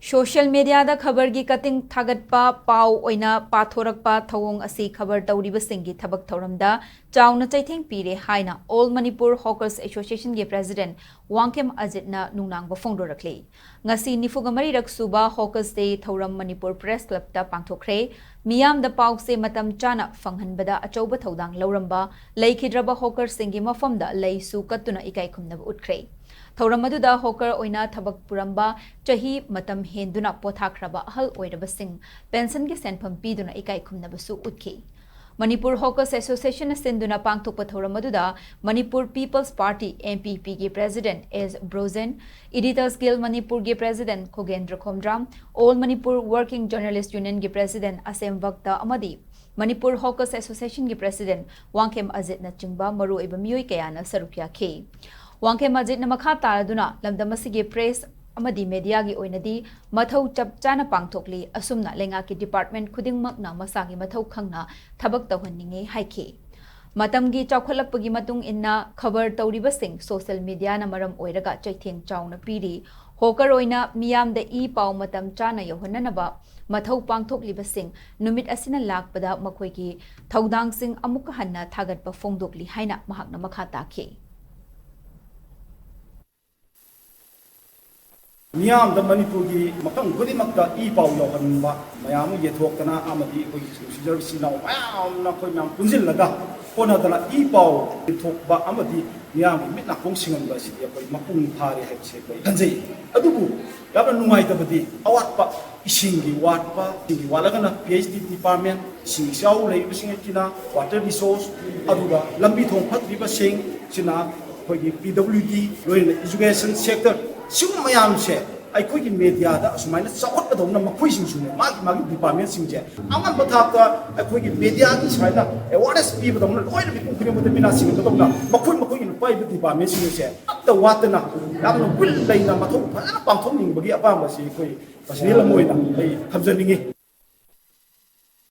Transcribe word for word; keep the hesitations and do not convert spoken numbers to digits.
Social ꯃꯤꯗꯤꯌꯥꯗ ꯈꯕꯔꯒꯤ cutting ꯊꯥꯒꯠꯄ, ꯄꯥꯎ ꯑꯣꯏꯅ ꯄꯥꯊꯣꯔꯛꯄ ꯊꯧꯑꯣꯡ ꯑꯁꯤ ꯈꯕꯔ ꯇꯧꯔꯤꯕꯁꯤꯡꯒꯤ ꯊꯕꯛ ꯊꯧꯔꯝꯗ ꯆꯥꯎꯅ ꯆꯩꯊꯦꯡ ꯄꯤꯔꯦ ꯍꯥꯏꯅ ꯑꯣꯜ ꯃꯅꯤꯄꯨꯔ ꯍꯣꯀꯔꯁ ꯑꯦꯁꯣꯁꯤꯌꯦꯁꯟꯒꯤ ꯄ꯭ꯔꯦꯁꯤꯗꯦꯟꯠ ꯋꯥꯡꯈꯦꯝ ꯑꯖꯤꯠꯅ ꯅꯨꯡꯅꯥꯡꯕ ꯐꯣꯡꯗꯣꯔꯛꯂꯤ꯫ ꯉꯁꯤ ꯅꯤꯐꯨꯒ ꯃꯔꯤꯔꯛ ꯁꯨꯕ ꯍꯣꯀꯔꯁ ꯗꯦ ꯊꯧꯔꯝ ꯃꯅꯤꯄꯨꯔ ꯄ꯭ꯔꯦꯁ ꯀ꯭ꯂꯕꯇ ꯄꯥꯡꯊꯣꯛꯈ꯭ꯔꯦ꯫ ꯃꯤꯌꯥꯝꯗ ꯄꯥꯎꯁꯦ ꯃꯇꯝ ꯆꯥꯅ ꯐꯪꯍꯟꯕꯗ ꯑꯆꯧꯕ ꯊꯧꯗꯥꯡ ꯂꯧꯔꯝꯕ ꯂꯩꯈꯤꯗ꯭ꯔꯕ ꯍꯣꯀꯔꯁꯤꯡꯒꯤ ꯃꯐꯝꯗ ꯂꯩꯁꯨ ꯀꯠꯇꯨꯅ ꯏꯀꯥꯏ ꯈꯨꯝꯅꯕ ꯎꯠꯈ꯭ꯔꯦ꯫ ꯊꯧꯔꯝ ꯑꯗꯨꯗ ꯍꯣꯀꯔ ꯑꯣꯏꯅ ꯊꯕꯛ ꯄꯨꯔꯝꯕ, ꯆꯍꯤ ꯃꯇꯝ ꯍꯦꯟꯗꯨꯅ ꯄꯣꯊꯥꯈ꯭ꯔꯕ ꯑꯍꯜ ꯑꯣꯏꯔꯕꯁꯤꯡ ꯄꯦꯟꯁꯟꯒꯤ ꯁꯦꯟꯐꯝ ꯄꯤꯗꯨꯅ ꯏꯀꯥꯏ ꯈꯨꯝꯅꯕꯁꯨ ꯎꯠꯈꯤ꯫ ꯃꯅꯤꯄꯨꯔ ꯍꯣꯀꯔꯁ ꯑꯦꯁꯣꯁꯤꯌꯦꯁꯟꯅ ꯁꯤꯟꯗꯨꯅ ꯄꯥꯡꯊꯣꯛꯄ ꯊꯧꯔꯝ ꯑꯗꯨꯗ ꯃꯅꯤꯄꯨꯔ ꯄꯤꯄꯜꯁ ꯄꯥꯔꯇꯤ, ꯑꯦꯝ ꯄꯤ ꯄꯤꯒꯤ president S Brojen, editors guild ꯃꯅꯤꯄꯨꯔꯒꯤ president Khogendra Khomdram, all Manipur working journalists ꯌꯨꯅꯤꯌꯟꯒꯤ ꯄ꯭ꯔꯦꯁꯤꯗꯦꯟꯠ ꯑꯁꯦꯝ ꯚꯛꯇ ꯑꯃꯗꯤ ꯃꯅꯤꯄꯨꯔ ꯍꯣꯀꯔꯁ ꯑꯦꯁꯣꯁꯤꯌꯦꯁꯟꯒꯤ ꯄ꯭ꯔꯦꯁꯤꯗꯦꯟꯠ ꯋꯥꯡꯈꯦꯝ ꯑꯖꯤꯠꯅꯆꯤꯡꯕ ꯃꯔꯨꯑꯣꯏꯕ ꯃꯤꯑꯣꯏ ꯀꯌꯥꯅ ꯁꯔꯨꯛ ꯌꯥꯈꯤ꯫ ꯋꯥꯡꯈꯦꯝ ꯑꯖꯤꯠꯅ ꯃꯈꯥ ꯇꯥꯔꯗꯨꯅ ꯂꯝꯗꯝ ꯑꯁꯤꯒꯤ ꯄ꯭ꯔꯦꯁ ꯑꯃꯗꯤ ꯃꯦꯗꯤꯌꯥꯒꯤ ꯑꯣꯏꯅꯗꯤ ꯃꯊꯧ ꯆꯞ ꯆꯥꯅ ꯄꯥꯡꯊꯣꯛꯂꯤ꯫ ꯑꯁꯨꯝꯅ ꯂꯩꯉꯥꯛꯀꯤ ꯗꯤꯄꯥꯔꯠꯃꯦꯟꯠ ꯈꯨꯗꯤꯡꯃꯛꯅ ꯃꯁꯥꯒꯤ ꯃꯊꯧ ꯈꯪꯅ ꯊꯕꯛ ꯇꯧꯍꯟꯅꯤꯡꯏ ꯍꯥꯏꯈꯤ꯫ ꯃꯇꯝꯒꯤ ꯆꯥꯎꯈꯠꯂꯛꯄꯒꯤ ꯃꯇꯨꯡ ꯏꯟꯅ ꯈꯕꯔ ꯇꯧꯔꯤꯕꯁꯤꯡ ꯁꯣꯁꯤꯌꯦꯜ ꯃꯤꯗꯤꯌꯥꯅ ꯃꯔꯝ ꯑꯣꯏꯔꯒ ꯆꯩꯊꯦꯡ ꯆꯥꯎꯅ ꯄꯤꯔꯤ꯫ ꯍꯣꯀꯔ ꯑꯣꯏꯅ ꯃꯤꯌꯥꯝꯗ ꯏ ꯄꯥꯎ ꯃꯇꯝ ꯆꯥꯅ ꯌꯧꯍꯟꯅꯅꯕ ꯃꯊꯧ ꯄꯥꯡꯊꯣꯛꯂꯤꯕꯁꯤꯡ ꯅꯨꯃꯤꯠ ꯑꯁꯤꯅ ꯂꯥꯛꯄꯗ ꯃꯈꯣꯏꯒꯤ ꯊꯧꯗꯥꯡꯁꯤꯡ ꯑꯃꯨꯛꯀ ꯍꯟꯅ ꯊꯥꯒꯠꯄ ꯐꯣꯡꯗꯣꯛꯂꯤ ꯍꯥꯏꯅ ꯃꯍꯥꯛꯅ ꯃꯈꯥ ꯇꯥꯈꯤ꯫ ꯃꯤꯌꯥꯝꯗ ꯃꯅꯤꯄꯨꯔꯒꯤ ꯃꯐꯝ ꯈꯨꯗꯤꯡꯃꯛꯇ ꯏ ꯄꯥꯎ ꯌꯧꯍꯟꯕ ꯃꯌꯥꯝ ꯑꯃ ꯌꯦꯟꯊꯣꯛꯇꯅ ꯑꯃꯗꯤ ꯑꯩꯈꯣꯏꯒꯤ ꯅꯨꯡꯁꯤꯖꯔꯕ ꯏꯆꯤꯜ ꯏꯅꯥꯎ ꯃꯌꯥꯝ ꯑꯃꯅ ꯑꯩꯈꯣꯏ ꯃꯌꯥꯝ ꯄꯨꯟꯁꯤꯜꯂꯒ ꯍꯣꯠꯅꯗꯅ ꯏ ꯄꯥꯎ ꯌꯦꯟꯊꯣꯛꯄ ꯑꯃꯗꯤ ꯃꯤꯌꯥꯝꯒꯤ ꯃꯤꯠ ꯅꯥꯀꯣꯡ ꯁꯤꯡꯍꯟꯕ ꯑꯁꯤꯗꯤ ꯑꯩꯈꯣꯏ ꯃꯄꯨꯡ ꯐꯥꯔꯦ ꯍꯥꯏꯕꯁꯦ ꯑꯩꯈꯣꯏ ꯈꯟꯖꯩ꯫ ꯑꯗꯨꯕꯨ ꯌꯥꯝꯅ ꯅꯨꯡꯉꯥꯏꯇꯕꯗꯤ ꯑꯋꯥꯠꯄ ꯏꯁꯤꯡꯒꯤ ꯋꯥꯠꯄ, ꯏꯁꯤꯡꯒꯤ ꯋꯥꯠꯂꯒꯅ ꯄꯤ ꯑꯩꯆ ꯗꯤ ꯗꯤꯄꯥꯔꯠꯃꯦꯟ, ꯏꯁꯤꯡ ꯏꯆꯥꯎ ꯂꯩꯔꯤꯕꯁꯤꯡ ꯑꯁꯤꯅ ꯋꯥꯇꯔ ꯔꯤꯁꯣꯔꯁ, ꯑꯗꯨꯒ ꯂꯝꯕꯤ ꯊꯣꯡ ꯐꯠꯇ꯭ꯔꯤꯕꯁꯤꯡ ꯁꯤꯅ ꯑꯩꯈꯣꯏꯒꯤ ꯄꯤ ꯗꯕ꯭ꯂꯤꯎ ꯗꯤ, ꯂꯣꯏꯅꯅ ꯏꯖꯨꯀꯦꯁꯟ ꯁꯦꯛꯇꯔ, ꯁꯤꯒꯨꯝꯕ ꯃꯌꯥꯝꯁꯦ ꯑꯩꯈꯣꯏꯒꯤ ꯃꯦꯗꯤꯌꯥꯗ ꯑꯁꯨꯃꯥꯏꯅ ꯆꯥꯎꯈꯠꯄꯗꯧꯅ ꯃꯈꯣꯏꯁꯤꯡꯁꯨꯅꯦ ꯃꯥꯒꯤ ꯃꯥꯒꯤ ꯗꯤꯄꯥꯔꯠꯃꯦꯟꯁꯤꯡꯁꯦ ꯑꯉꯝꯕ ꯊꯥꯛꯇ ꯑꯩꯈꯣꯏꯒꯤ ꯃꯦꯗꯤꯌꯥꯒꯤ ꯁꯨꯃꯥꯏꯅ ꯑꯦꯋꯥꯔꯅꯦꯁ ꯄꯤꯕꯗꯧꯅ ꯂꯣꯏꯅ ꯃꯤꯄꯨꯝ ꯈꯨꯗꯤꯡꯃꯛꯇ ꯃꯤꯅꯥ ꯁꯤꯡꯍꯟꯕꯗꯧꯅ ꯃꯈꯣꯏ ꯃꯈꯣꯏꯒꯤ ꯄꯥꯏꯔꯤꯕ ꯗꯤꯄꯥꯔꯠꯃꯦꯟꯁꯤꯡ ꯑꯁꯦ ꯑꯃꯠꯇ ꯋꯥꯠꯇꯅ ꯌꯥꯝꯅ ꯋꯤꯜ ꯂꯩꯅ ꯃꯊꯧ ꯐꯖꯅ ꯄꯥꯡꯊꯣꯛꯅꯤꯡꯕꯒꯤ ꯑꯄꯥꯝꯕꯁꯤ ꯑꯩꯈꯣꯏ ꯄꯔꯁꯅꯦꯜ ꯑꯃ ꯑꯣꯏꯅ ꯑꯩ ꯊꯝꯖꯅꯤꯡꯉꯤ꯫